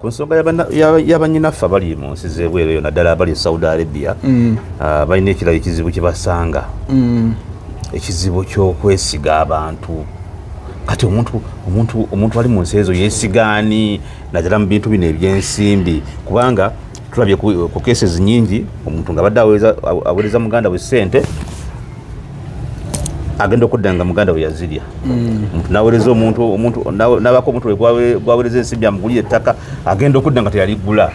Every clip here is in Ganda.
Ku nsonga y'abanyinaffe abali mu nsi z'ebweru eyo, naddala abali e Saudi Arabia, balina ekirala ekizibu kye basanga, ekizibu ky'okwesiga abantu. Kati omuntu ali mu nsi ezo yeesigaani, naddala mu bintu bino ebyensimbi? Kubanga tulabye ku cases nyingi, omuntu nga badde aweereza muganda we sente, agenda okudda nga muganda we yazirya. Omuntu naweereza omuntu nabako omuntu we gwaweereza ensimbi amugulira ettaka, agenda okudda nga teyaligula.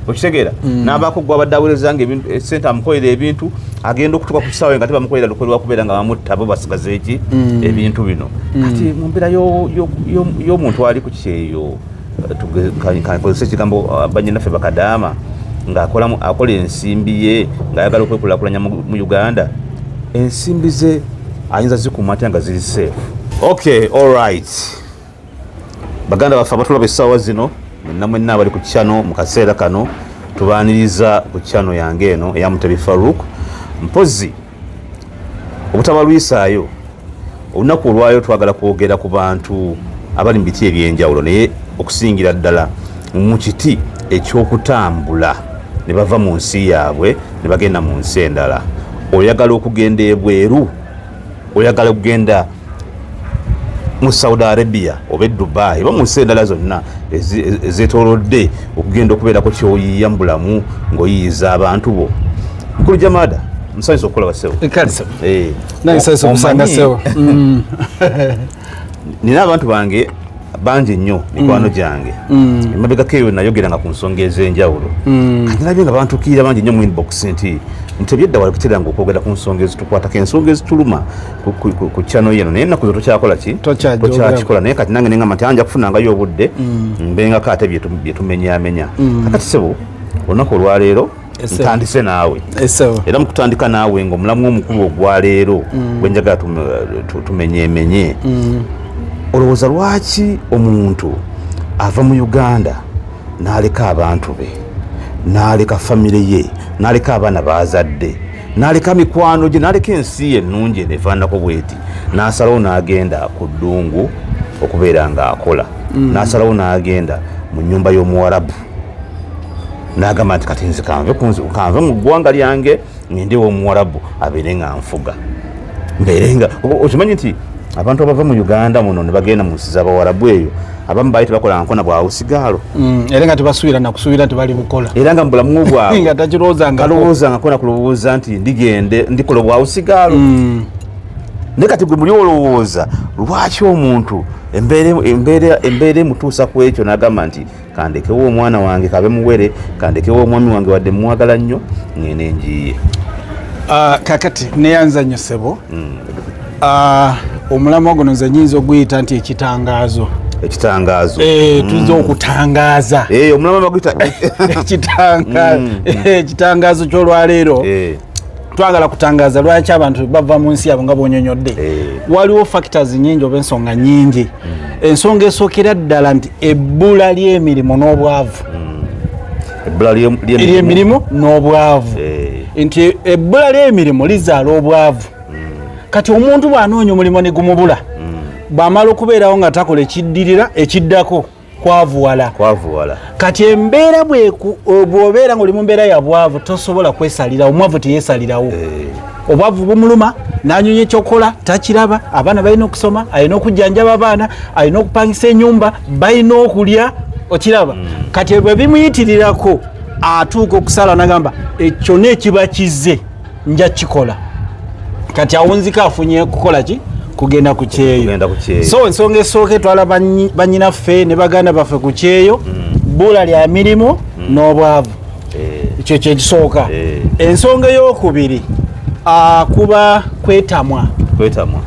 Okitegeera? Nabako gwabadde aweereza nga esente amukolera ebintu, agenda okutuuka ku kisaawe nga tebamukolera lukwe lwakubeera nga bamutta, bo basigaze eki ebintu bino. Kati mu mbeera y'omuntu ali ku kyeyo, kankozesa ekigambo banyinaffe bakadaama, ng'akolamu akola ensimbi ye ng'ayagala okwekulaakulanya mu Uganda, ensimbi ze ayinza zikuuma atya nga ziri safe? Okay, alright, baganda baffe abatulaba essaawa zino, mwenna mwenna abali ku channel mu kaseera kano, tubaaniriza ku channel yange eno eya Mutebi Faruk. Mpozi obutabalwisaayo, olunaku olwayo twagala kwogera ku bantu abali mu biti ebyenjawulo, naye okusingira ddala mu kiti ekyokutambula ne bava mu nsi yaabwe ne bagenda mu nsi endala. Oyagala okugenda ebweru, oyagala okugenda mu Saudi Arabia oba e Dubai oba mu nsi endala zonna ezeetoolodde, okugenda okubeerako kyoyiiya mu bulamu ng'oyiyiza abantu bo. Mukulu Jamada, musanyusa okukola basewo. Kale sebo. Nange nsanyusa okusanga sebo. Nina abantu bange bangi nnyo, mikwano gyange. Emabegako eyo nayogeranga ku nsonga ez'enjawulo. Kati nalabye nga bantuukirira bangi nnyo mu inbox nti ebyedda walekuteranga okwogera ku nsonga ezitukwatako, ensonga ezituluma ku channel yeno, naye ennaku zo tokyakola ki? Tokyajogera. Tokyakikola. Naye kati nange neŋŋamba nti anja kufunangayo obudde mbengako ate byetumenyaamenya. Kakati sebo, olunaku olwaleero ntandise naawe. Esebo. Era mukutandika naawe, nga omulamu omukulu ogwaleero gwenjagala tumenyemenye, olowooza lwaki omuntu ava mu Uganda n'aleka abantu be, n'aleka famire ye, n'aleka abaana bazadde, n'aleka mikwano gye, n'aleka ensi ye ennungi eno efaananako bweti, n'asalawo n'agenda ku ddungu okubeera ng'akola, n'asalawo n'agenda mu nnyumba y'omuwarabu, n'agamba nti kati nze kanve mu ggwanga lyange ngende omuwarabu abeere nga nfuga, mbeere nga okimanyi nti abantu abava mu Uganda muno ne bagenda mu nsi z'abawarabu eyo, abamu baali tebakola nkona bwa busigaalo. Era nga tebasuubira nakusuubira nti bali bukola. Era nga mu bulamu bwabwe nga takirowoozangako. Kalowooza nga kona kulowooza nti ndigende ndikola bwa busigaalo. Naye kati gwe muli olowooza lwaki omuntu embeera emutuusa ku ekyo n'agamba nti kandekewo omwana wange kabe muwere, kandekewo omwami wange wadde mwagala nnyo, ngende njiye? Ah, kakati neyanza nnyo sebo. Ah, omulamwa guno nze nyinza oguyita nti ekitangaazo. Ekitangaazo. Eh, tuyinza okutangaaza. Eh, omulamwa baguyita Ekitangaazo ky'olwaleero, twagala kutangaza lwaki abantu bava mu nsi yabwe nga bwonyonyodde. Waliwo factors nyingi oba ensonga nyingi. Ensonga esookera ddala nti ebbula ly'emirimu n'obwavu. Ebbula ly'emirimu n'obwavu. Nti ebbula ly'emirimu lizaala obwavu. Kati omuntu bw'anoonya omulimu ne gumubula, bw'amala okubeerawo nga takola, ekiddirira ekiddako kwavuwala. Kwavuwala. Kati embeera bw'obeera ng'oli mu mbeera ya bwavu, tosobola kwesalirawo. Omwavu teyeesalirawo. Obwavu bumuluma n'anyonya ekyokukola takiraba. Abaana balina okusoma, alina okujjanjaba abaana, alina okupangisa enyumba, balina okulya, okiraba? Kati bwe bimuyitirirako, atuuka okusala nagamba ekyo nekiba kize nja kikola. Kati awunzika afunye kukola ki? Kugenda ku kyeyo. Kugenda ku kyeyo. So ensonga esooka etwala banyinaffe ne baganda baffe ku kyeyo, bbula lya mirimu n'obwavu. Ekyo kyekisooka. Ensonga eyokubiri, kuba kwetamwa. Kwetamwa.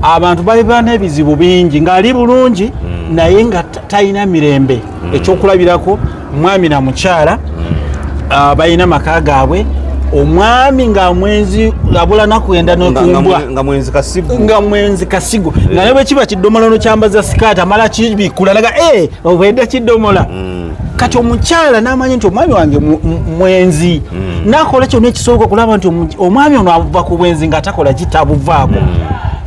Abantu baliba n'ebizibu bingi ng'ali bulungi, naye nga talina mirembe. Ekyokulabirako, mwami na mukyala, balina maka gaabwe, omwami nga mwenzi, abula nakwenda nekumbwa. Nga mwenzi kasigu. Nga mwenzi kasigu, nga ne bwe kiba kidomola nokyambaza sikaati amala kibikula naga eh, obwedda kidomola. Kati omukyala n'amanya nti omwami wange mwenzi, nakola kyonna ekisoboka okulaba nti omwami ono ava ku bwenzi nga takola kitabuvaako.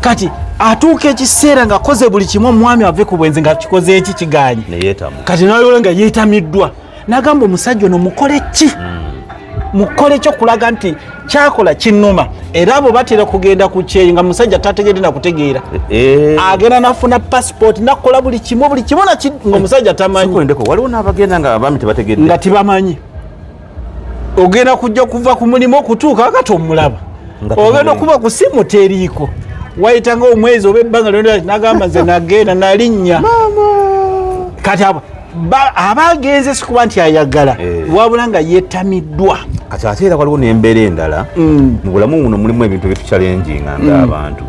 Kati Atuuka ekiseera ng'akoze buli kimu omwami ave ku bwenzi, nga kikoze eki kiganye. Neyeetamu. Kati nayola nga yeetamiddwa, nagamba omusajja ono mukole ki, mukole ki okulaga nti kyakola kinnuma. Era abo batera kugenda ku kyeyo nga musajja tategedde nakutegeera. Agenda nafuna passport, nakola buli kimu, buli kimu nga omusajja tamanyi. Sikwendeko, waliwo n'abagenda nga abaami tebategedde. Nga tibamanyi. Ogenda kujja kuva ku mulimu okutuuka kati omulaba, Nga ogenda tamanyi. okuba ku simu teriiko, wayitanga omwezi oba ebbanga lyonna, nagamba nze nagenda nalinnya. Kati abo aba agenze sikuba nti ayagala, wabula nga yetamiddwa. Kati ate era waliwo n'embeera endala mu bulamu buno, mulimu ebintu ebituchallenginga ng'abantu.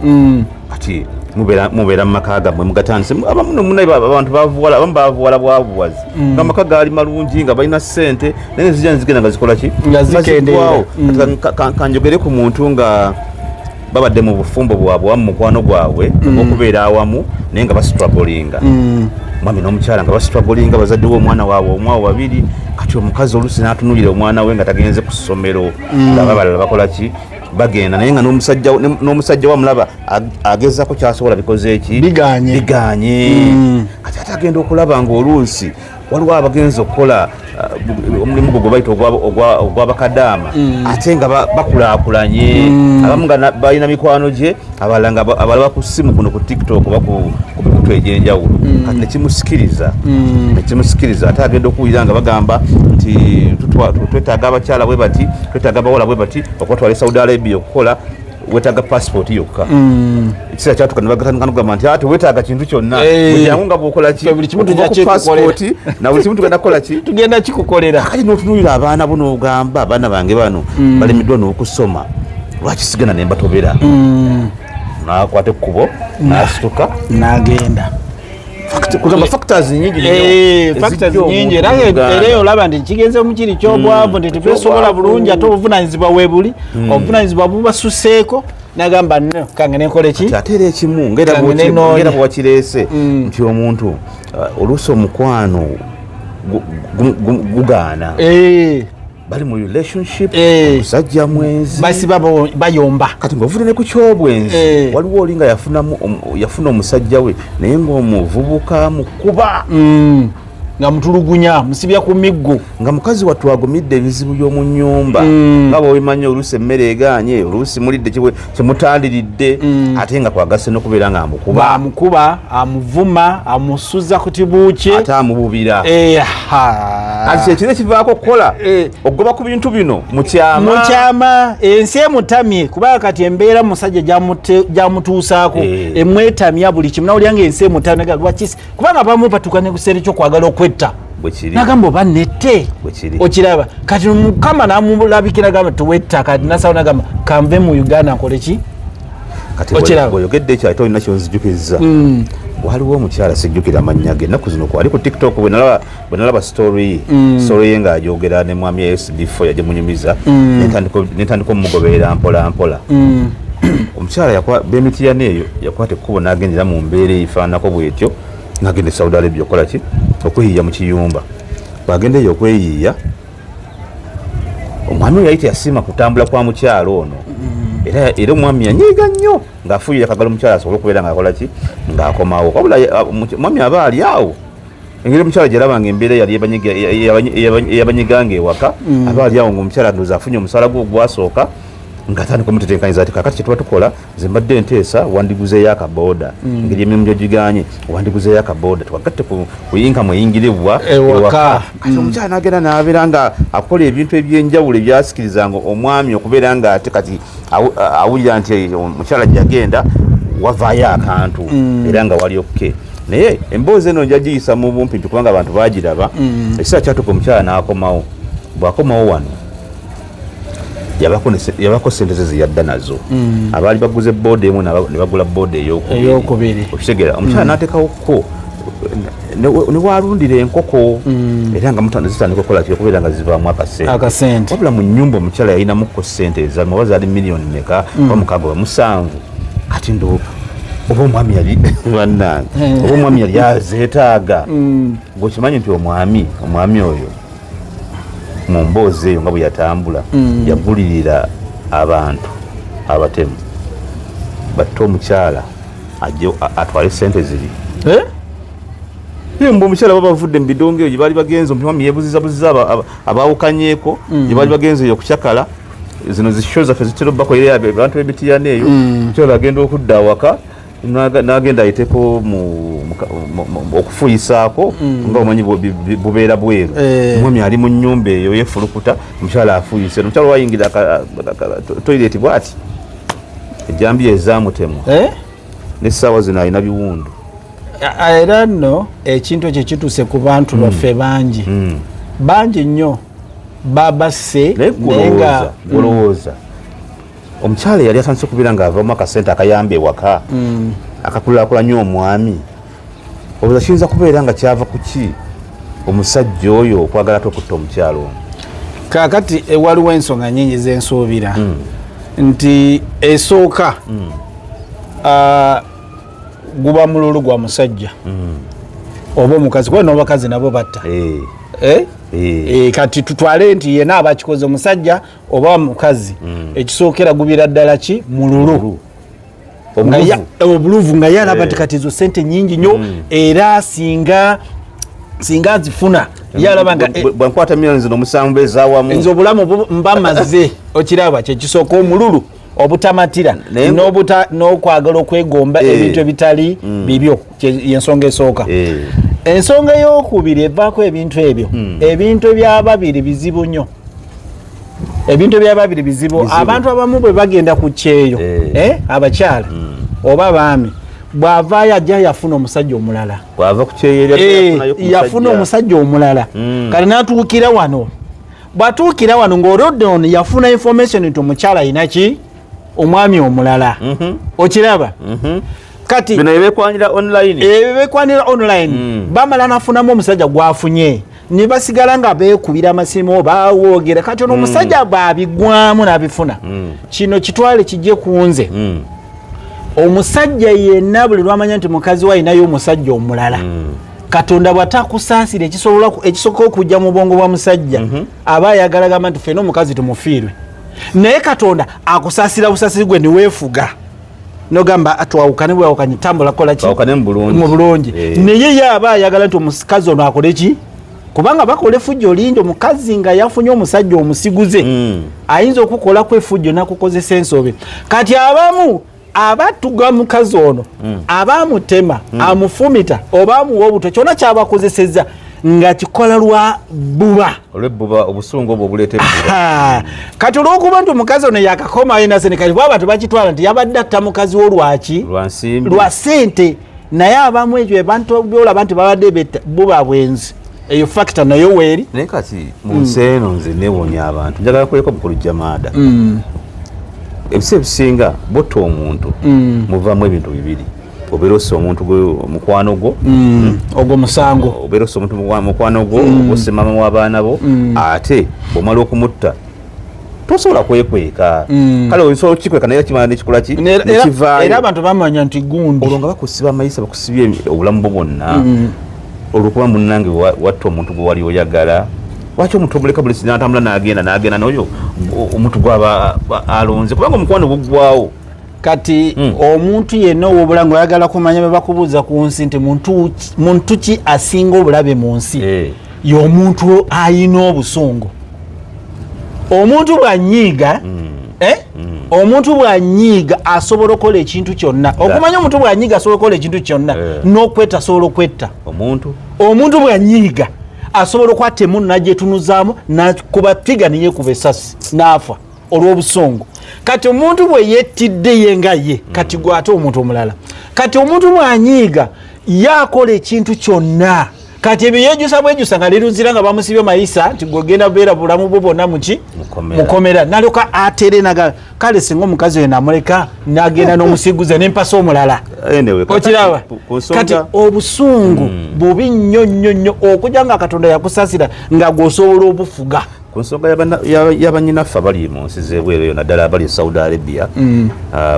Kati mubeera mu maka gammwe, mugatandise, abamu no munaye abantu bavuwala, abamu bavuwala bwabuwazi, nga amaka gaali malungi, nga balina ssente, naye nezijja nezigenda nga zikola ki? Nga zikendeera. Ziggwawo. Kati kanjogere ku muntu nga babadde mu bufumbo bwabwe wamu, mukwano gwabwe okubeera awamu, naye nga bastrugglinga, mwami n'omukyala nga bastrugglinga, bazadde we omwana waabwe omwawo babiri. Kati omukazi oluusi n'atunulira omwana we nga tagenze ku ssomero, nga babalala bakola ki, bagenda, naye nga n'omusajja wamulaba agezaako kyasobola, bikoze eki? Biganye. Biganye. Kati ate agenda okulaba nga oluusi waliwo abagenza okukola omulimu gwo gwe bayita ogw'abakadaama, ate nga bakulaakulanye, abamu nga balina mikwano gye, abalala nga abalaba ku ssimu kuno ku TikTok oba ku mikutu egy'enjawulo. Kati nekimusikiriza, ate agenda okuwulira nga bagamba nti twetaaga abakyala bwe bati, twetaaga abawala bwe bati okubatwala e Saudi Arabia okukola, wetaaga passport yokka. Ekiseera kyatuka nebagatandika nokugamba nti ate wetaaga kintu kyonna, bujangu nga bwokola ki, Ffe buli kimu okuva tujja ku kyekukolera. passport na buli kimu tugenda kukola ki? Tugenda kikukolera. Kati notunulira abaana bo nogamba, abaana bange bano balemeddwa n'okusoma, lwaki sigenda nembatobera? Nakwata ekkubo nasituka. Nagenda. Kugamba factors nyingi nnyo Factors ezijja nyingi omuntu era mu Uganda. era olaba nti kigenze mu kiri kyobwavu, nti tetwesobola Kyobwavu. bulungi, ate obuvunanyizibwa weebuli, obuvunanyizibwa bubasuseeko, nagamba no kange nenkole ki? Kati ate era ekimu ngera Kange nenoonya. Ngera bwewakireese nti omuntu oluusi omukwano gugaana, bali mu relationship, omusajja mwenzi. Basiba bayomba. Kati ngaovudde ne ku kyobwenzi, waliwo oli nga yafuna omusajja we, naye ng'omuvubuka mukuba. Nga mutulugunya, musibya ku miggo. Nga mukazi wattu agumidde ebizibu by'omu nnyumba, nga bwebimanyi, oluusi emmere eganye, oluusi mulidde kyemutandiridde, ate nga kwagasse n'okubeera nga amukuba. Bamukuba, amuvuma, amusuza ku kibuukye. Ate amububira. Ha. Ati kyekiro ekivaako okukola okugoba ku bintu bino mukyama. Mukyama, ensi emutamye, kubanga kati embeera musajja gyamutuusaako emwetamya buli kimu. Nawulira nga ensi emutamye, lwaki? Kubanga abamu batuuka ne kuseera ekyokwagala okwetta. Bwekiri. Nagamba oba nette. Bwekiri. Okiraba kati Mukama namulabikira, gamba tuwetta. Kati nasawo nagamba kanve mu Uganda nkole ki? Kati Okiraba? Bw'oyogedde ekyo, ate olina kyonzijukiriza. Waliwo omukyala, sijjukira amannya ge, ennaku zino kwali ku TikTok, bwe nalaba story ye, story ye ng'agyogera ne mwami SB4 yagimunyumiza, nentandika omumugoberera mpola mpola. Omukyala b'emitiyana eyo yakwata ekkubo n'agendera mu mbeera efaananako bwetyo, n'agenda e Saudi Arabia okukola ki? Okweyiiya mu kiyumba. Bw'agenda eyo okweyiiya, omwami oyo yali teyasiima kutambula kwa mukyalo ono, era omwami yanyiiga nnyo ng'afuuyira kagala omukyala asobole okubeera ng'akola ki, ng'akomawo. Wabula omwami aba ali awo, engeri omukyala gyerabanga embeera yali eyabanyiganga ewaka, aba ali awo ngaomukyala ndowooza afunye omusaala gwe ogwasooka, ng'atandika omutetenkaniza ati, kakati kyetuba tukola, nze mbadde nteesa wandiguzeeyo akabooda, engeri emirimu gyogiganye wandiguzeeyo akabooda twagatte ku income eyingiribwa Ewaka. Kati omukyala n'agenda n'abeera nga akola ebintu ebyenjawulo ebyasikirizanga omwami okubeera nga ate kati awulira nti omukyala gyagenda wavaayo akantu, era nga wali okay. Naye emboozi eno njagiyisa mu bumpi nti kubanga abantu bagiraba. Ekiseera kyatuuka omukyala n'akomawo. Bw'akomawo wano, yabako sente ze zeyadda nazo. Abaali baguze booda emu ne bagula booda eyokubiri. Eyokubiri. Okitegeera? Omukyala n'ateekawoko ne walundira enkoko, era nga zitandika okukola ki, okubeera nga zivaamu akasente. Akasente. Wabula mu nyumba omukyala yalinamuko sente ezalimu, oba zaali miliyoni meka, oba 6 oba 7. Kati ndo oba omwami yali, bannange, oba omwami yali azeetaaga, gweokimanyi nti omwami oyo mu mboozi eyo nga bwe yatambula, yagulirira abantu abatemu batte omukyala. Ajje atwale sente ziri. Eh? Mbu omukyala baba bavudde mu bidongo eyo gye baali bagenze, omwami yeebuzizabuziza abaawukanyeeko gye baali bagenze eyo okucakala. Zino zisho zaffe zitera obbakolera abantu b'emitiyana eyo. Omukyala agenda okudda awaka n'agenda ayiteko okufuyisaako nga omanyi bubeera bweru. Omwami ali mu nnyumba eyo yeefulukuta, omukyala afuyise. Omukyala wayingira toilet bw'ati, ejjambiya ezaamutemwa n'essaawa zino alina biwundu. Era nno ekintu ekyo kituuse ku bantu baffe bangi, bangi nnyo babasse. Naye naye nga golowooza omukyala yali atandise okubeera ng'avamu akasente akayamba ewaka, akakulaakulanya omwami, olowooza kiyinza kubeera nga kyava ku ki omusajja oyo okwagala ate okutta omukyala ono? Kaakati waliwo ensonga nyingi zensuubira nti esooka, guba mululu gwa musajja oba omukazi, kuba n'abakazi nabo batta. Eh? Kati tutwale nti yena abakikoze omusajja oba mukazi, ekisookera gubira ddala ki? Mululu. Nga obuluvu, nga ye alaba nti kati ezo sente nyingi nnyo, era singa azifuna ye alaba nga Bwenkwata miliyoni zino 7 ezawamu. Nze obulamu mba maze. Okiraba, kyekisooka omululu, obutamatira n'okwagala okwegomba ebintu ebitali bibyo. Yensonga esooka. Ensonga eyokubiri evaako ebintu ebyo, ebintu ebyababiri bizibu nnyo, ebintu ebyababiri bizibu. Bizibu. Abantu abamu bwe bagenda ku kyeyo, abakyala oba abaami, bw'avaayo ajja yafuna omusajja omulala. Bwava ku kyeyo Yafuna omusajja omulala. Kati natuukira wano, bwatuukira wano ng'olodde ono yafuna information nti omukyala alina ki? Omwami omulala. Okiraba kati Bino ebekwanira online. Ebyo bekwanira online. Bamala nafunamu omusajja gwafunye, ne basigala nga beekubira amasimu, bawoogera. Kati ono omusajja bwabigwamu n'abifuna, kino kitwale kijje ku nze. Omusajja yenna buli lwamanya nti mukazi we alinayo omusajja omulala, Katonda bw'atakusaasira, ekisooka okujja mu bwongo bwa musajja, aba ayagala gamba nti ffena omukazi tumufiirwe. Naye Katonda akusaasira busaasiri, gwe niweefuga nogamba twawukane bwawukanye, tambula, kola ki? Twawukane mu bulungi. Mu bulungi. Naye ye aba ayagala nti omukazi ono akole ki? Kubanga bakola efujjo lingi. Omukazi nga yafunye omusajja omusiguze, ayinza okukolaku efujjo nakukozesa ensobi. Kati abamu abatuga mukazi ono, aba amutema, amufumita oba amuwa obutwa, kyonna kyabakozeseza nga kikola lwa bbuba. Olwebbuba, obusungu obwo obuleeta ebbuba. Kati olwokuba nti omukazi ono yakakomayo nasente, kati bwaba tebakitwala nti yabadde atta mukazi wo lwaki? Lwa nsimbi. Lwa sente. Naye abamu ekyo abantu byolaba nti babadde buba bwenzi, eyo factor nayo weeri. Naye kati mu nsi eno nze newonya abantu, njagala kuleka mukulu Jamaada. Ebiseera ebisinga botta omuntu, muvamu ebintu bibiri: obeera ossa omuntu mukwano gwo. Ogwo musango. Obeera ossa omuntu mukwano gwo, osse maama w'abaana bo. Ate bwomala okumutta tosobola kwekweka. Kale osobola okukikweka, naye kimala nekikola ki? Nekivaayo. Era abantu bamanya nti gundi. Olwo nga bakusiba amayisa, bakusibye obulamu bwo bwonna olwokuba munnange watta omuntu gwe wali oyagala. Lwaki omuntu omuleka buli natambula nagenda nagenda noyo omuntu gwaba alonze? Kubanga omukwano guggwawo. Kati omuntu yenna owobulamu oyagala kumanya, bwe bakubuuza ku nsi nti muntu ki asinga obulabe mu nsi, y'omuntu ayina obusungu. Omuntu bw'anyiiga, eh? Omuntu bw'anyiiga asobola okukola ekintu kyonna. Okumanya omuntu bw'anyiiga asobola okukola ekintu kyonna, n'okwetta asobola okwetta. Omuntu Omuntu bw'anyiiga asobola okwatta emmundu n'agyetunuzaamu, nakuba tiga neyekuba esasi n'afa olw'obusungu. Kati omuntu bwe yettidde ye nga ye, kati gwe ate omuntu omulala. Kati omuntu bw'anyiiga ye akola ekintu kyonna. Kati ebyo yejusa bwejusa nga liruzira nga bamusibye mayisa nti gwegenda beera bulamu bwo bwonna muki? Mukomera. Mukomera. Nalyoka atere naga kale singa omukazi oyo namuleka nagenda n'omusiguze nempasa omulala. Anyway, Okiraba? ku nsonga- Kati obusungu bubi nnyo nnyo nnyo, okujja nga Katonda yakusasira nga gweosobola obufuga. Ku nsonga y'abanyinaffe abali mu nsi z'ebweru eyo, naddala abali e Saudi Arabia,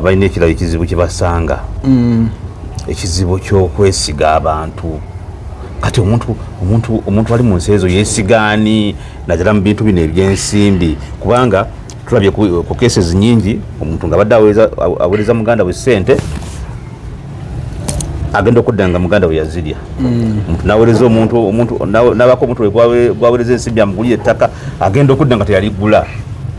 balina ekirala ekizibu kye basanga, ekizibu ky'okwesiga abantu. Kati omuntu ali mu nsi ezo yeesigaani, naddala mu bintu bino ebyensimbi? Kubanga tulabye ku cases nyingi, omuntu nga badde aweereza muganda we sente. Agenda okudda nga muganda we yazirya. Omuntu nawereza omuntu, omuntu nabako omuntu gwawereza ensimbi amugulira ettaka, agenda okudda nga teyaligula.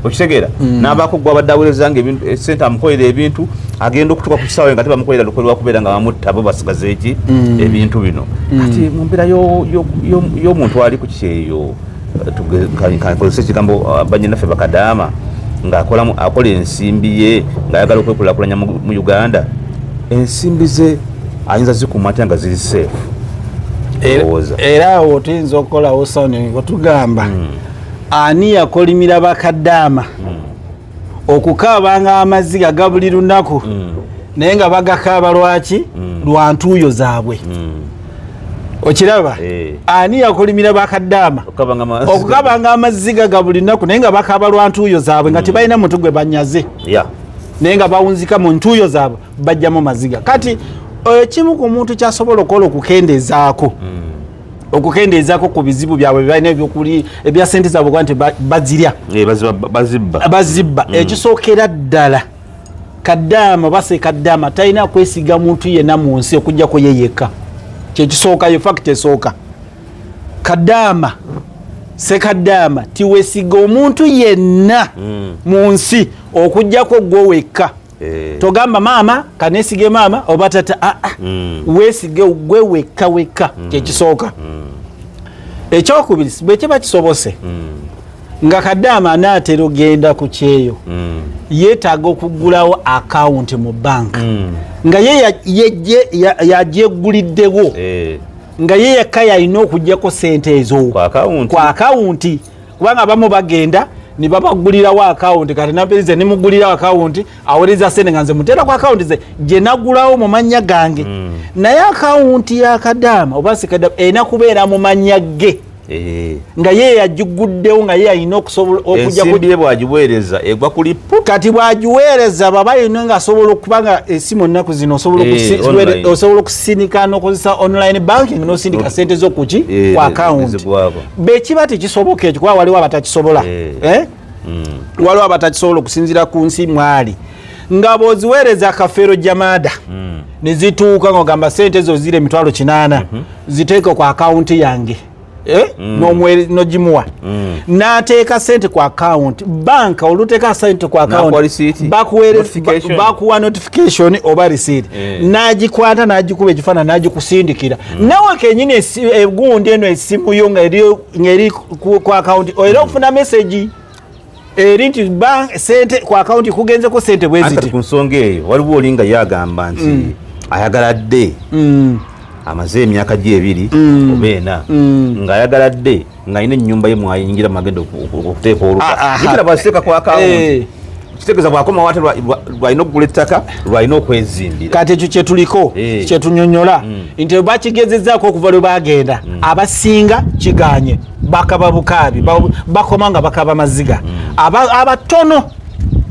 Okitegeera? Nabako gwabadde awereza nga ebintu, esente amukolera ebintu, agenda okutuuka ku kisaawe nga tebamukolera lukwe lwakubeera nga bamutta, bo basigaze eki ebintu bino. Kati mu mbeera y'omuntu ali ku kyeyo, kankozesa ekigambo banyinaffe bakadaama, ng'akola akola ensimbi ye ng'ayagala okwekulaakulanya mu Uganda, ensimbi ze ayinza zikuuma atya nga ziri safe? Olowooza? Era awo tuyinza okukolawo sound otugamba ani yakolimira bakadaama okukaabanga amaziga ga buli lunaku, naye nga bagakaaba lwaki? Lwa ntuuyo zaabwe. Okiraba? Eh. Ani yakolimira bakadaama okukabanga amaziga ga buli lunaku, naye nga bakaaba lwa ntuuyo zaabwe, nga tebalina mutu gwe banyaze, naye nga bawunzika mu ntuuyo zaabwe, bajjamu maziga. Kati ekimu ku muntu kyasobola okukola okukendeezaako ku bizibu byabwe byebalina ebyokuli ebya sente zaabwe, kuba nti bazirya. Eh, bazibba. Bazibba. Ekisookera ddala, kadaama base kadaama talina kwesiga muntu yenna mu nsi okugjako ye yekka. Kyekisooka, ye fact esooka. Kadaama, sekadaama, tiwesiga omuntu yenna mu nsi okugjako gwe wekka. Togamba maama kanesige maama oba tata, aa. Weesige gwe wekka wekka, kyekisooka. Ekyokubiri, bwe kiba kisobose nga kadaama anaatera ogenda ku kyeyo, yeetaaga okuggulawo akawunti mu banka nga ye yagyeguliddewo, nga ye yekka yalina okugjako sente ezo Ku akawunti. Ku akawunti, kubanga abamu bagenda ne babagulirawo akawunti. Kati namperize nemugulirawo akawunti, awereza sente nga nze muteera ku akawunti ze gye nagulawo mu mannya gange. Naye akawunti ya kadaama oba sekadaama erina kubeera mu mannya ge, nga ye yagiguddewo, nga ye yalina okusobola okujja. Ensimbi ye bw'agiweereza egwa ku lipu. Kati bw'agiweereza, baba yina nga asobola okuba nga esimu ennaku zino osobola Online. Osobola okusindika n'okozesa online banking n'osindika sente zo kuki? Ku akawunti. Nezigwako. Bekiba tekisoboka ekyo, kuba waliwo abatakisobola, Eh? Waliwo abatakisobola okusinziira ku nsi mwali, nga bw'oziweereza akafeero jamada ne zituuka, ng'ogamba sente zo ziri 800,000, ziteeke ku akawunti yange. Eh? N'ogimuwa, n'ateeka sente ku akawunti. Banka oluteeka sente ku N'akuwa akawunti, receipt. Notification. Bakuwa notification oba receipt. N'agikwata, n'agikuba ekifaananyi, n'agikusindikira nawe kenyini. Egundi eno esimu yo ng'eri ku akawunti, era ofuna message eri nti sente ku akawunti kugenzeko sente bwe Anti kati ziti. Ku nsonga eyo, waliwo oli nga ye agamba nti ayagala dde, amaze emyaka gye 2 oba 4 ng'ayagala dde ng'alina ennyumba ye mwayingira mwagenda okuteeka oluka. Jjukira bw'aziteeka ku akawunti, kitegeeza bw'akomawo ate lwalina okugula ettaka, lwalina okwezimbira. Kati ekyo kyetuliko, kyetunyonyola nti bakigezezaako okuva lwe bagenda, abasinga kiganye, bakaba bukaabi, bakoma nga bakaba maziga. Abatono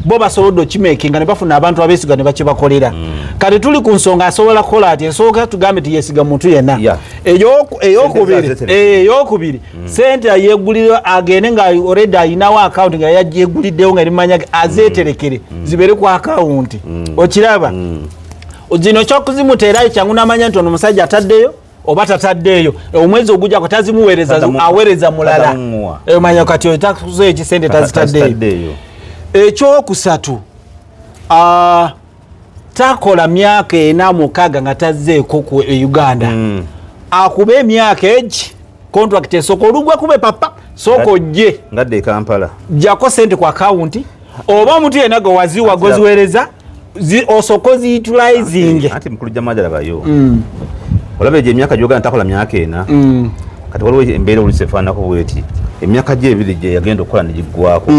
bo basobodde okimakinga ne bafuna abantu abeesiga ne bakibakolera. Kati tuli ku nsonga asobola kukola ati: esooka, tugambe tiyesiga muntu yenna. Eyokubiri, Sente zazetereka. Eyokubiri, sente ayegulira, agende nga already ayinawo akawunti nga yagyegguliddewo nga erimanya, azeeterekere zibeere ku akawunti. Okiraba zino kyokuzimuteerayo kyangu, namanya nti ono omusajja ataddeyo oba tataddeeyo. Omwezi ogujjako tazimuweereza, aweereza mulala. Taddamu. Omanya kati oyo takuzeeyo ekisente, tazitaddeeyo. Tazitaddeeyo. Ekyokusatu, takola myaka 4 6 nga tazzeeko ku e Uganda. Akuba emyaka egi contract esooka olugwa kube papa sooka ojje. Ngadde e Kampala. Jjako sente ku akawunti oba omuntu yenna gwe waziwa goziweereza, osooka oziutilizinge. Anti mukulu Jamaja, labayo, olaba egyo emyaka gyogana takola myaka 4. Kati waliwo embeera oluusi efaananako bweti: emyaka gye 2 gye yagenda okukola ne giggwako.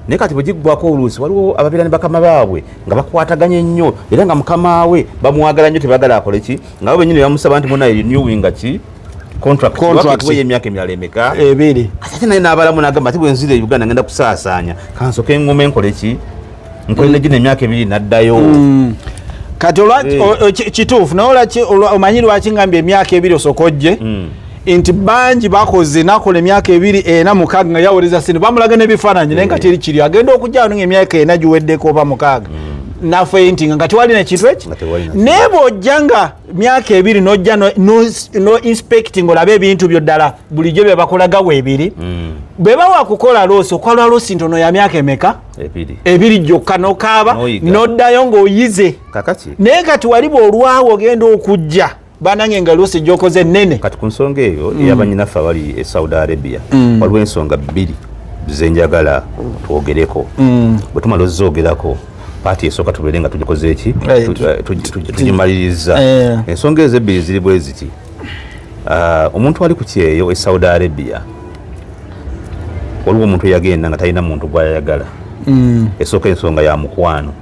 Naye kati bwe giggwako, oluusi waliwo ababeera ne bakama baabwe nga bakwataganye nnyo, era nga mukama we bamwagala nnyo, tebagala akole ki, nga bo bennyini bamusaba nti muna renewinga ki contract. Contract. Waketuweyo emyaka emirala emeka? 2. Kati ate naye n'abalamu n'agamba ati bwenzira e Uganda ngenda kusaasaanya, kansoke eŋŋume nkole ki, nkole ne gino emyaka 2 naddayo. Kati kituufu, naye omanyi lwaki ngambye emyaka 2 osooka ojje? Nti bangi bakoze nakola emyaka 2, 4, 6 nga yawereza sente, bamulaga n'ebifaananyi, naye nga teri kiri. Agenda okujja wano nga emyaka 4 giweddeko oba 6. Nafaintinga nga tewali nekintu eki. Nga tewali na. Naye bw'ojja nga myaka 2 nojja no inspecting, olabe ebintu byo ddala bulijjo bye bakolaga weebiri. Bwe bawa kukola loss, okola loss ntono ya myaka emeka? 2. 2 gyokka, nokaaba. N'oyiga. Noddayo ng'oyize. Kakati Naye kati wali bw'olwawo ogenda okujja, banange, nga loss gyokoze nene. Kati ku nsonga eyo eyabanyinaffe abali e Saudi Arabia, waliwo ensonga bbiri zenjagala twogereko. Bwe tumala ozoogerako, part esooka tubeere nga tugikoze eki? Tugimaliriza. Ensonga ezo ebbiri ziri bwe ziti. Omuntu ali ku kyeyo e Saudi Arabia, waliwo omuntu eyagenda nga talina muntu gwayagala. Esooka ensonga ya mukwano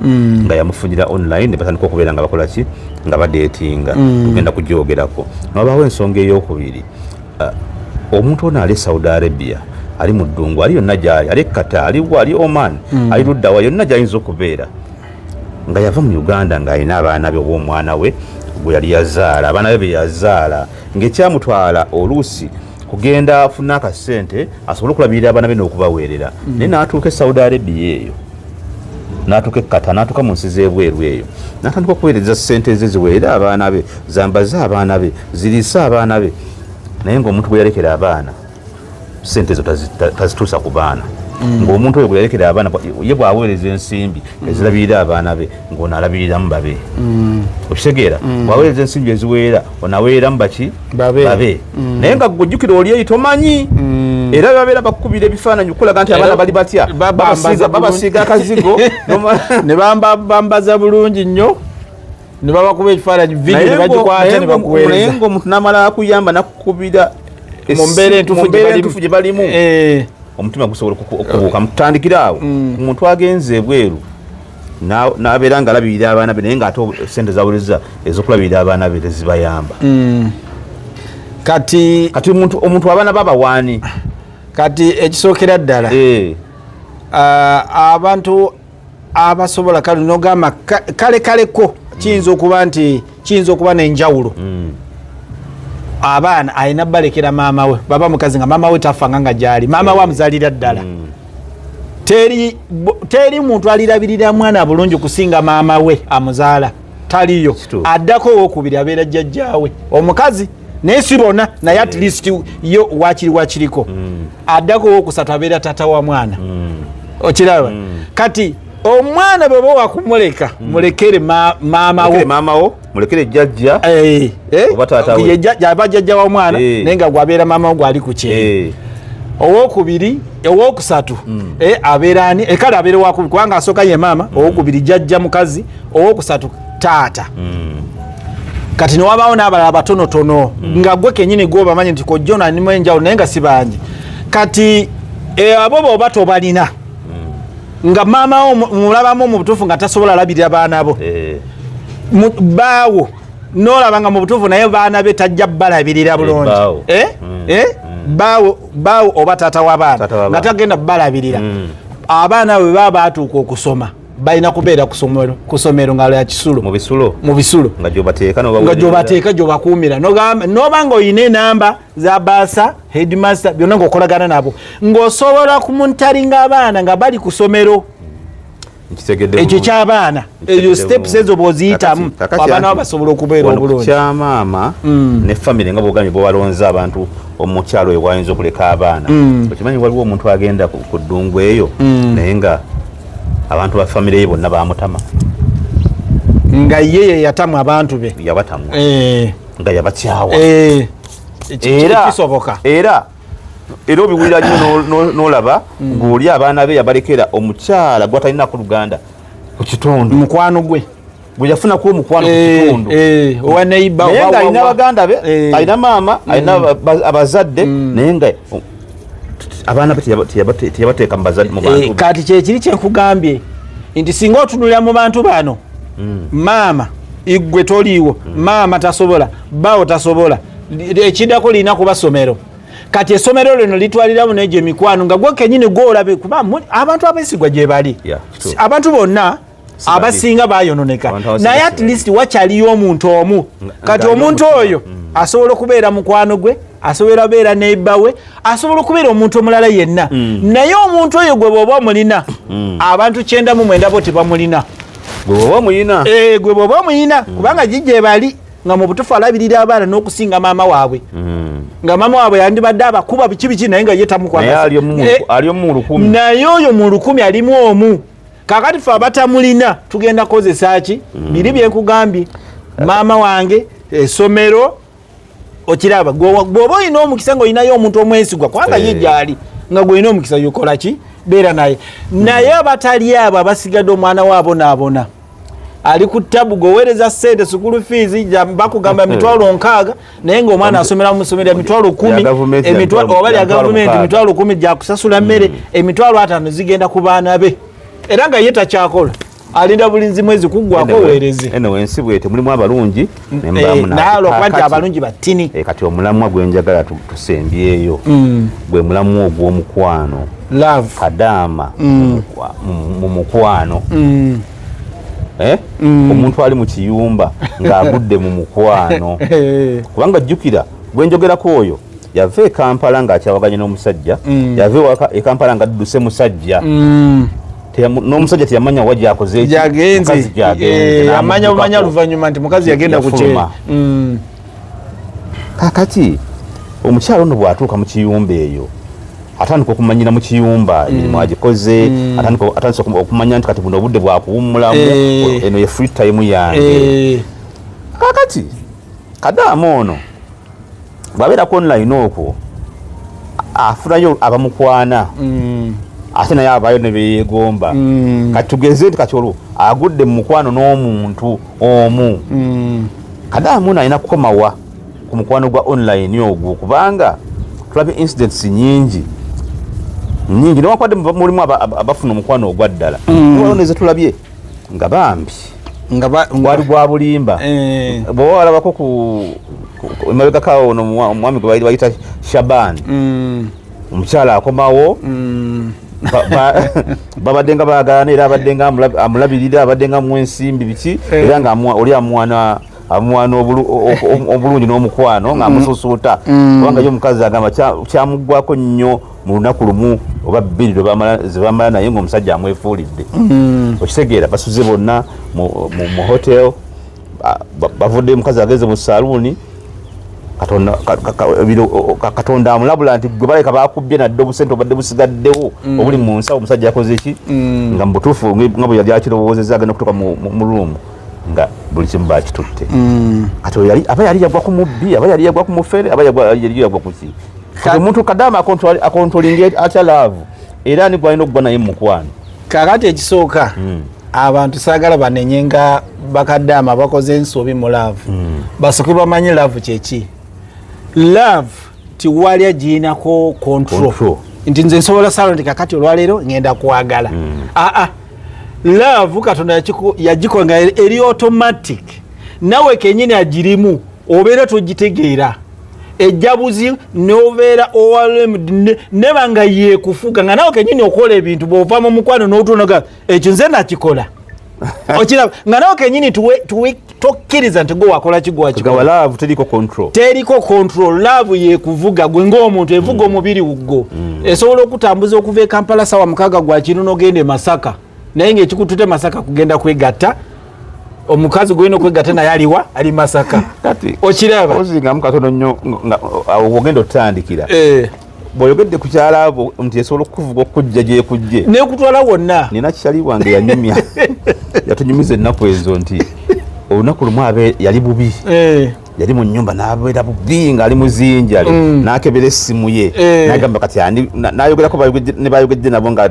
nga yamufunira online, ne batandika okubeera nga bakola ki, nga badeetinga. Tugenda kugyogerako. Newabaawo ensonga eyokubiri. Omuntu ono ali e Saudi Arabia, ali mu ddungu, ali yonna gyali, ali e Qatar, ali ali Oman, ali luddawa, yonna gyayinza okubeera, nga yava mu Uganda ng'alina abaana be oba omwana we gwe yali yazaala, abaana be be yazaala, ng'ekyamutwala oluusi kugenda afune akasente asobole okulabirira abaana be n'okubaweerera. Naye n'atuuka e Saudi Arabia eyo, n'atuuka e Qatar, n'atuuka mu nsi z'ebweru eyo, n'atandika okuweereza sente ze ziweerere abaana be, zambaze abaana be, ziriise abaana be, naye ng'omuntu gwe yalekera abaana sente ezo tazituusa ku baana. Ng'omuntu oyo gwe yalekera abaana, ye bw'aweereza ensimbi ezirabirira abaana be, ng'ono alabiriramu babe. Okitegeera? Bw'aweereza ensimbi eziweera, ono aweereramu baki? Babe. Babe. Naye nga gwe ojjukira oli eyi tomanyi, era babeera bakukubira ebifaananyi okulaga nti abaana Era bali batya. Babambaza Babasiiga akazigo. Ne bambaza bulungi nnyo, ne babakuba ekifaananyi, video ne bagikwata ne Naye bakuweereza. Ng'omuntu n'amala akuyamba nakukubira Mu mbeera entuufu mu mbeera gye balimu. entuufu gye balimu, omutima gusobola okubuuka. Mutandikire awo. Omuntu agenze ebweru n'abeera nga alabirira abaana be, naye ng'ate sente zawuliriza ez'okulabirira abaana be tezibayamba. Kati Kati omuntu abaana babawaani? Kati ekisookera ddala, abantu abasobola, kale nogamba kale kaleko kiyinza okuba nti kiyinza okuba n'enjawulo. Abaana alina balekera maama we, baba mukazi nga maama we tafanga nga gyali, maama we amuzalira ddala. Teri muntu alirabirira mwana bulungi kusinga maama we amuzaala, taliyo. Kituufu. Addako owokubiri abeera jjajjaawe omukazi, naye si bonna, naye at least yo wakiri wakiriko. Addako owokusatu abeera tata wa mwana. Okiraba? Kati omwana bweba wakumuleka, mulekere maama Mulekere wo. Maama wo, mulekere jjajja. Eh, Oba taata we. Ye aba jjajja wa mwana, naye nga gwabeera maama wo gwali ku kyeyo. Owokubiri, owokusatu, abeera ani? Kale abeera wakubiri, kubanga asooka ye maama, owokubiri jjajja mukazi, owokusatu taata. Kati newabaawo n'abalala batonotono nga gwe kenyini gwobamanyi nti kojja ono alimu enjawulo, naye nga si bangi. Kati abo bwoba tobalina, nga maama wo mulabamu mu butuufu nga tasobola alabirira baana bo, baawo nolaba nga mu butuufu naye baana be tajja balabirira bulungi. Baawo. Eh? Eh? Baawo oba taata w'abaana Taata w'abaana. nga tagenda balabirira. Abaana bwe baba batuuka okusoma, balina kubeera ku somero nga lya kisulo. Mu bisulo. Mu bisulo. Nga gyobateeka. Nga gyobateeka, gyobakuumira. Noba nga oyina enamba za bursar, headmaster, byonna ngaokolagana nabo, ng'osobola kumonitoringa abaana nga bali ku somero. Nkitegedde Ekyo bulungi. ky'abaana, eyo steps ezo bw'oziyitamu, Kakati abaana anti, bo basobola okubeera wano ku obulungi. Kyamaama ne famire, nga bwogambye bwebalonze abantu, omukyalo oyo bwayinza okuleka abaana. Okimanyi waliwo omuntu agenda ku ddungu eyo, naye nga abantu ba famire ye bonna bamutama. Nga ye ye yatamwa abantu be. Yabatamwa. Nga yabakyawa. Era kisoboka. Era obiwulira nnyo n'olaba ng'oli abaana be yabalekera omukyala gwatalinako luganda ku kitundu. Mukwano gwe. Gwe yafunaku omukwano ku kitundu. Owa neighbor. Naye nga alina baganda be, alina maama, alina abazadde, naye nga abaana be teyabateeka mu bazadde, mu bantu be. Kati kyekiri kyenkugambye nti singa otunulira mu bantu bano, maama igwe toliiwo, maama tasobola, bawo tasobola, ekiddako lirina kuba somero. Kati essomero lino litwaliramu negyo emikwano nga gwe kenyini gwolabe, kuba abantu abesigwa gye bali. Yeah, kituufu. Abantu bonna Si babi. Abasinga bayononeka, Abantu abasinga naye si at babi. least wakyaliyo omuntu omu. Kati Nga omuntu alina oyo asobola okubeera mukwano gwe, asobola okubeera neighbor we, asobola okubeera omuntu omulala yenna, naye omuntu oyo gwe bw'oba omulina, abantu 99 bo tebamulina. Gwe bw'oba omuyina. Gwe bw'oba omuyina, kubanga gijja ebali nga mu butuufu alabirira abaana n'okusinga maama waabwe, nga maama waabwe yandibadde abakuba biki biki, naye nga ye Naye tamukwata. Ali omu mu 1,000. Naye oyo mu 1,000 alimu omu. Kakati fe abatamulina tugenda kukozesa ki? Biri byenkugambye, maama wange, essomero, okiraba. Bw'oba olina omukisa nga olinayo omuntu omwesigwa, kubanga ye gyali nga gwolina omukisa, yokola ki, beera naye. Naye abatali abo abasigadde, omwana we abonaabona, ali ku tabu. Gweoweereza sente school fees, bakugamba 60,000, naye ngaomwana asomera mu ssomero ya 10,000. Ya gavumenti ya oba lya ya mitwalo gavumenti, 6. 10,000 gyakusasula mmere, 50,000 zigenda ku baana be, era nga ye takyakola, alinda bulinzi mwezi kuggwako oweereze. Anyway, ensi bwete, mulimu abalungi nembamu. Naye olwokuba nti abalungi batini. Kati omulamwa gwenjagala tusembyeyo gwe mulamwa ogw'omukwano. Love. Kadaama mu mukwano. Eh? Omuntu ali mu kiyumba ng'agudde mu mukwano, kubanga jjukira gwenjogerako oyo yava e Kampala ng'akyawaganye n'omusajja, yava e Kampala ng'adduse musajja. N'omusajja teyamanya wa gyakoze eki, gyagenze. Mukazi gy'agenze, Amanya n'amuddukako. bumanya luvannyuma nti mukazi yagenda ku kyeyo. Yafuluma. Kakati omukyalo ono bw'atuuka mu kiyumba eyo, atandika okumanyira mu kiyumba, emirimu agikoze, atandise okumanya nti kati buno obudde bwakuwummulamu, eno ye free time yange. Kakati kadaama ono bw'abeera ku online okwo, afunayo abamukwana, ate naye abayo ne beyeegomba. Kati tugeze nti kati olwo agudde mu mukwano n'omuntu omu. Kadaama ono alina kukomawa ku mukwano gwa online ogwo? Kubanga tulabye incidents nyingi nyingi, newankubadde mulimu abafuna omukwano ogwa ddala, waliwo neze tulabye nga bambi nga gwali gwa bulimba. Bw'oba walabako ku emabegako ono omwami gwe bayita Shaban, omukyala akomawo, babadde nga baagala, era abadde nga amulabirira, abadde nga amuwa ensimbi biki, era nga oli amuwaana obulungi n'omukwano ng'amususuuta, kubanga ye omukazi agamba kyamuggwako nnyo mu lunaku lumu oba bbiri ze bamala naye ng'omusajja amwefuulidde. Okitegeera, basuze bonna mu hotel, bavudde, omukazi ageze mu saluuni. Katonda Katonda amulabula nti gwe baleka bakubbye nadde obusente obadde busigaddewo obuli mu nsawo. Omusajja yakoze ki? Nga mu butuufu nga bwe yali akirowoozezza, agenda okutuuka mu room nga buli kimu bakitutte. Kati oyo aba yali yagwa ku mubbi, aba yali yagwa ku mufere, aba yali yagwa ku ki? Kati omuntu kadaama acontrollinga atya love, era ani gwalina okugwa naye mu mukwano? Kakati ekisooka, abantu saagala banenye nga bakadaama bakoze ensobi mu love. Basooke bamanye love kyeki. Love tiwali agiinako control. Control. Nti nze nsobola salo nti kakati olwaleero ngenda kwagala. Aa, love Katonda yagikola nga eri automatic, nawe kenyini agirimu obeera togitegeera, ejja buzi nobeera overwhelmed, neba nga yekufuga, nga nawe kenyini okola ebintu. Bwova mu mukwano notunoga ekyo nze nakikola, okiraba nga nawe kenyini tokkiriza nti gwe wakola ki, gwe wakikola. Kugamba love teriko control. Teriko control. Love yekuvuga gwe ng'omuntu, evuga omubiri gwo, esobola okutambuza okuva e Kampala sawa 6 gwa kiro n'ogenda e Masaka, naye ngaekikutute Masaka kugenda kwegatta omukazi gwolina okwegatta naye aliwa? Ali Masaka. Kati Okiraba? Ozingamu katono nnyo awo ogenda otutandikira. Bw'oyogedde ku kyalaabo nti esobola okukuvuga okujja gyekujje, nekutwala wonna. Nina kyali wange yanyumya, yatunyumiza ennaku ezo nti olunaku lumu abe yali bubi, yali mu nyumba n'abeera bubi ng'ali muzinjale, n'akebera essimu ye, n'agamba kati ani n'ayogerako ne bayogedde nabo nga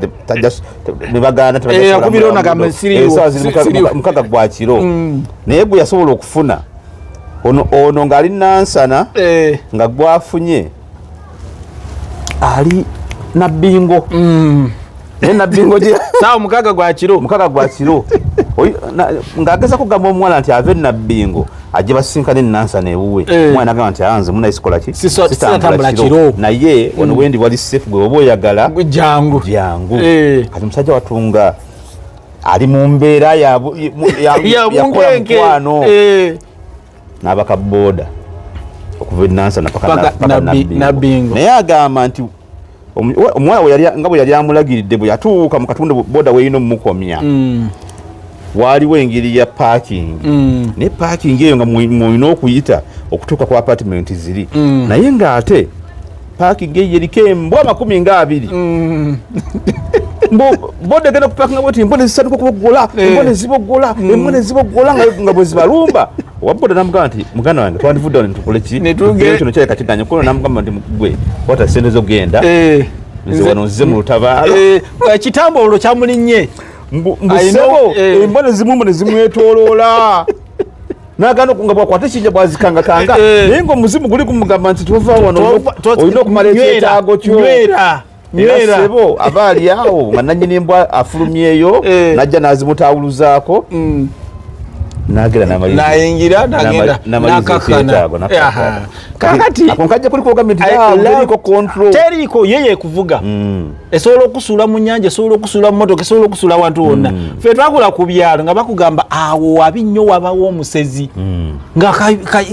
ne bagaana. Akubira ono agamba, "Siriiwo, Essaawa ziri siriiwo." 6 gwa kiro, naye gwe yasobola okufuna ono ng'ali Nansana, nga gwafunye ali Nabbingo, naye Nabbingo gye Saawa 6 gwa kiro. 6 gwa kiro. Ng'ageza kugamba omuwala nti ave Nabbingo ajje basinkane Nansana ewuwe. Omwana agamba nti anze munaye sikola ki? Sitambula kiro. Naye wano wendi wali safe, gwe oba oyagala jangu. Jangu. Kati musajja watunga ali mu mbeera ya yakola bunkenke. mukwano, n'abaka boda okuva e Nansana paka Paka paka Nabbingo. Nabbingo. Naye agamba nti omuwala nga bwe yali amulagiridde, bwe yatuuka mu katundu boda weerina omumukomya, Waaliwo engeri ya parking, naye parking eyo nga mulina okuyita okutuuka ku apartment ziri, naye ng'ate parking eyo eriko embwa 20. Boda egenda kupakinga bweti, embwa nezitandika okuboggola, embwa neziboggola, embwa neziboggola nga bwe zibalumba. Owa boda namugamba nti, "Muganda wange, twandivudde wano netukole ki?" Kino kyaleka kiganye kono. Namugamba nti, "Gwe kwata sente zogenda, nze wano nzize mu lutabaalo." Ekitambo olwo kyamulinnye. Mbusebo, embwa nezimumba nezimwetoloola, nagana nga bwakwata ekinja bwazikangakanga, naye nga omuzimu guli gumugamba nti, "Tova wano, olina okumala ekyetaago kyo." Era sebo aba ali awo nga nanyini embwa afulumyeyo, najja n'azimutawuluzaako, nagera. Nayingira, nagenda nakakana. Kakati ako nkajja kuli kugambye nti teriiko control. Teriiko. Ye yekuvuga, esobola okusuula mu nyanja, esobola okusuula mu motoka, esobola okusuula wantu wonna. Ffe twakula ku byalo nga bakugamba awo wabi nnyo, wabawo omusezi, nga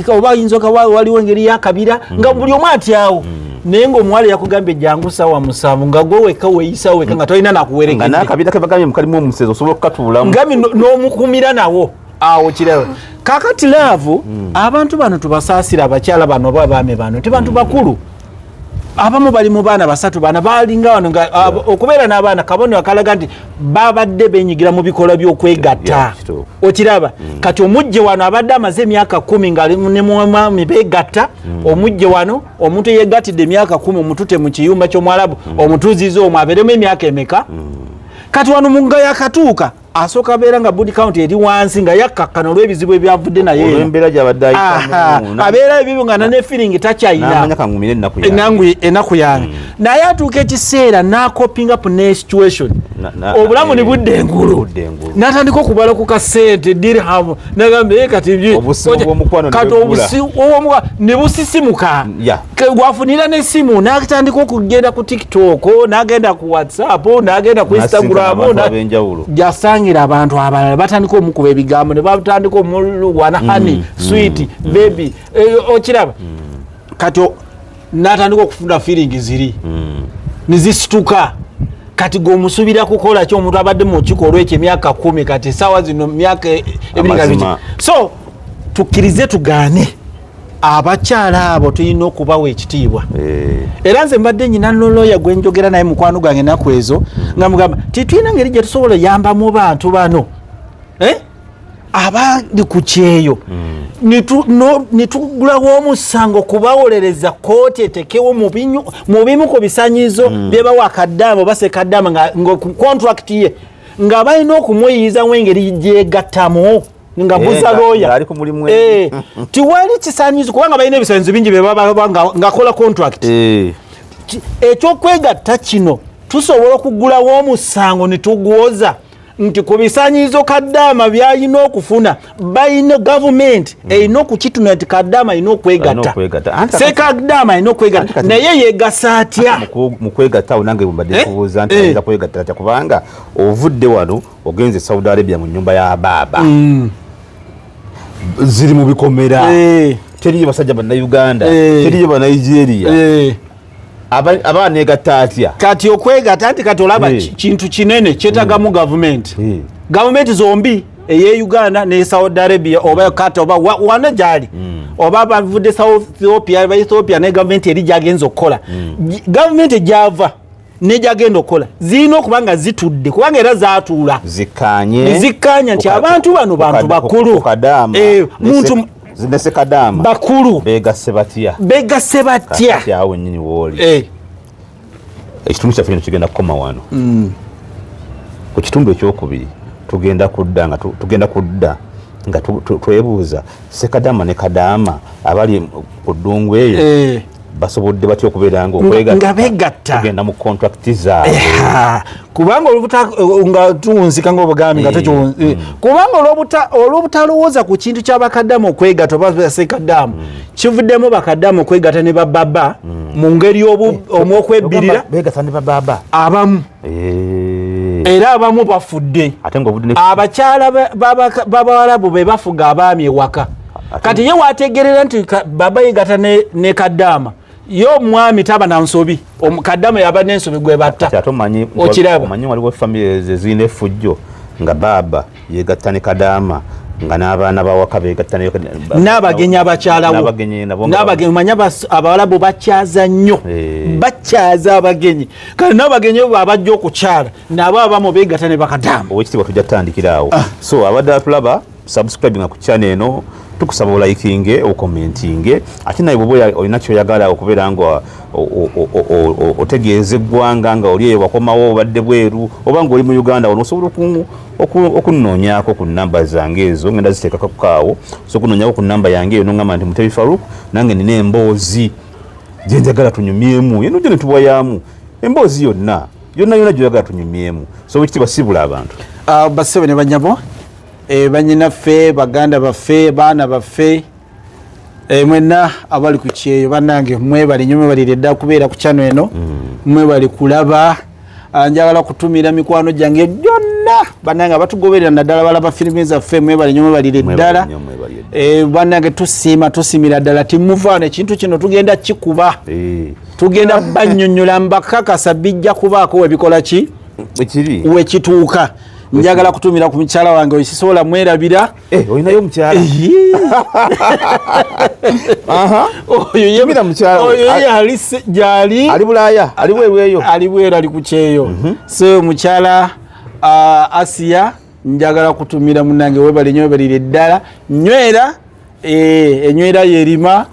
oba ayinza waliwo engeri yakabira nga buli omu atyawo. Naye ngaomuwala yakugambye jangu sawa 7, nga gwe wekka weeyisa wekka nga tolina nakuwerekedde. Nakabira kebagambye mukalimu omusezi, osobola okukatuulamu. Ngami n'omukumira nawo awo kiraba. Kakati love, abantu bano tubasaasira, abakyala bano oba abaami bano, ti bantu bakulu, abamu bali mu baana basatu, bana balinga wano nga okubeera n'abaana kabonero akalaga nti babadde benyigira mu bikolwa by'okwegatta. Okiraba, kati omujje wano abadde amaze emyaka 10 nga ne mwami begatta. Omujje wano omuntu eyegattidde emyaka 10, omutute mu kiyumba ky'omwalabu, omutuuziza omwo abeeremu emyaka emeka? Kati wano munga yakatuuka, asooka abeera nga body count eri wansi, nga yakkakkana olw'ebizibu ebyavudde naye. Olw'embeera gy'abadde ayitamu. Abeera ebibu nga ne feeling takyayina. N'amanya kangumire ennaku yange. Ennaku yange. Naye atuuka ekiseera n'acoping up ne situation, obulamu ne budda engulu. Budda engulu. N'atandika okubala ku kasente dirham, nagamba, "Eh, kati Obusimu bw'omukwano ne kati bweggula. Obusimu bw'omukwano ne busisimuka. Wafunira n'essimu, n'atandika okugenda ku TikTok, n'agenda ku WhatsApp, n'agenda ku N'asinkana Instagram, abantu ab'enjawulo. Jasangira abantu abalala, batandika omukuba ebigambo ne batandika omulwana, "Honey, sweet, baby." Okiraba, kati n'atandika okufuna feeling ziri nizisituka. Kati gweomusuubira kukola ki omuntu abadde mu kikolwa ekyo emyaka 10, kati esaawa zino myaka ebiri nga biki? Amazima. So tukkirize tugaane, abakyala abo tulina okubawa ekitiibwa. Era nze mbadde nyina noloya gwe njogera naye, mukwano gwange, enaku ezo nga mugamba titulina ngeri gye tusobola oyambamu bantu bano, eh? Abali ku kyeyo, nitugulawo omusango kubawolereza kooti etekewo mu bimu ku bisanyizo byebawa akaddaama oba sekaddaama nga ku contract ye nga balina okumuyiyizamu engeri gyegattamu nga buza looya. Ng'ali ku mulimu. Tiwali kisanyizo, kubanga balina ebisanyizo bingi byebaba ng'akola contract. Ekyokwegatta kino tusobola okugulawo omusango ne tugwoza nti ku bisanyizo kaddaama byalina okufuna, balina gavumenti erina okukituna nti kaddaama alina Alina okwegatta. okwegatta. Anti Sekaddaama alina okwegatta. Anti kati- Naye yegasa atya? Mu kwegatta awo nange bwembadde nkubuuza nti ayinza kwegatta atya, kubanga ovudde wano ogenze Saudi Arabia mu nyumba ya baaba, ziri mu bikomera, teriyo basajja Bannayuganda, teriyo Banigeria, aba negatta atya? Kati okwegatta nti kati olaba kintu kinene kyetagamu gavumenti, gavumenti zombi, eye Uganda ne Saudi Arabia oba kati oba wano gyali, oba bavudde South Ethiopia, ba Ethiopia ne gavumenti eri gyagenza okukola. Gavumenti gyava ne gyagenda okukola zirina okuba nga zitudde, kubanga era zatuula zikanye. Zikkaanya nti abantu bano bantu bakulu. Kukadaama. Muntu ne sekadaama bakulu. Begasse batya? Begasse batya? Kati awo wennyini wooli. Ekitundu kyaffe kino kigenda kukoma wano. Ku kitundu ekyokubiri tugenda kudda nga tugenda kudda nga twebuuza sekadaama ne kadaama abali ku ddungu eyo basobodde batya okubeera nga okwegatta, Nga begatta. Tugenda mu contract zaabwe. Kubanga olwobuta nga tuwunzika nga obugambi nga kubanga olwobutalowooza ku kintu kyabakaddamu okwegatta oba basekaddamu, kivuddemu bakaddamu okwegatta ne bababa mu ngeri omwokwebbirira. Begatta ne babaaba? Abamu. Era abamu bafudde. Ate nga obudde Abakyala b'abawalabu be bafuga abaami ewaka. Kati ye wategerera nti baba yegatta ne kaddaama, ye omwami taba na nsobi. Kaddaama yaba n'ensobi gwe batta. Kati ate omanyi Okiraba? Omanyi waliwo family ezirina effujjo. Nga baaba yegatta ne kadaama, nga n'abaana bawaka begatta n'abagenyi abakyalawo. N'abagenyi nabo nga- N'abagenyi, omanya Abawalabu bakyaza nnyo. Bakyaza abagenyi. Kale n'abagenyi bo abajja okukyala nabo abamu begatta ne bakadaama. Owekitiibwa, tujja tutandikira awo. So abadde atulaba, subscribinga ku channel eno, tukusaba olikinge, ocommentinge, ate naye bwoba olina kyoyagala okubeera nga otegeeza eggwanga, nga oli eyo wakomawo, obadde bweru oba nga oli mu Uganda wano, osobola okunoonyaako ku namba zange ezo, ngenda ziteekako kaawo. Osobola okunoonyako ku namba yange eyo nongamba nti, "Mutebi Faruk, nange nina emboozi gyenjagala tunyumyemu." Eno gyo netuwayaamu emboozi yonna yonna yonna gyoyagala tunyumyemu. So owekitiibwa, sibula abantu. Ah, bassebo ne banyabo, banyinaffe, baganda baffe, baana baffe, mwenna abali ku kyeyo, bannange mwebale nnyo, mwebalire ddala kubeera ku channel eno, mwebale kulaba. Ah, njagala kutumira mikwano gyange gyonna, bannange abatugoberera, naddala balaba firimu zaffe, mwebale nnyo, mwebalire Mwebale ddala. nnyo, mwebalire ddala. Bannange tusiima, tusiimira ddala. Timuvaano, ekintu kino tugenda kikuba. Tugenda bannyonnyola, mbakakasa bijja kubaako webikola ki Ekiri wekituuka. Njagala kutumira ku mukyala wange oyo, sisobola mwerabira. Eh, olinayo omukyala? Oyo Tumira mukyala we. Oyo ye ali gyali. Ali Bulaaya, ali bweru eyo? Ali bweru, ali ku kyeyo. So mukyala Asiya, njagala kutumira munange, webale nnyo, webalire ddala. Nywera, enywera yerima.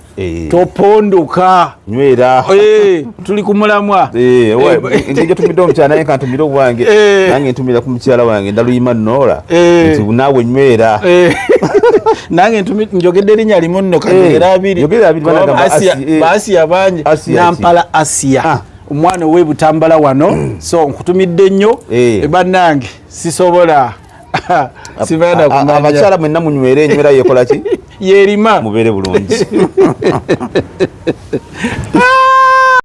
Topondoka. Nywera. Tuli ku mulamwa. Engeri gyetumidde omukyala, naye kantumire obwange. Nange ntumira ku mukyala wange Ndaluyima Noora nti naawe nywera. Nange njogedde erinnya limu nno, kanjogera abiri. Yogera abiri, Kuba banagamba Baasiya bangi. Asiya ki? Nampala Asiya, omwana ow'ebutambala wano, so nkutumidde nnyo. Bannange sisobola sibaana kumanya. Abakyala mwenna munywere, enywera yekola ki? Yerima. Mubeere bulungi.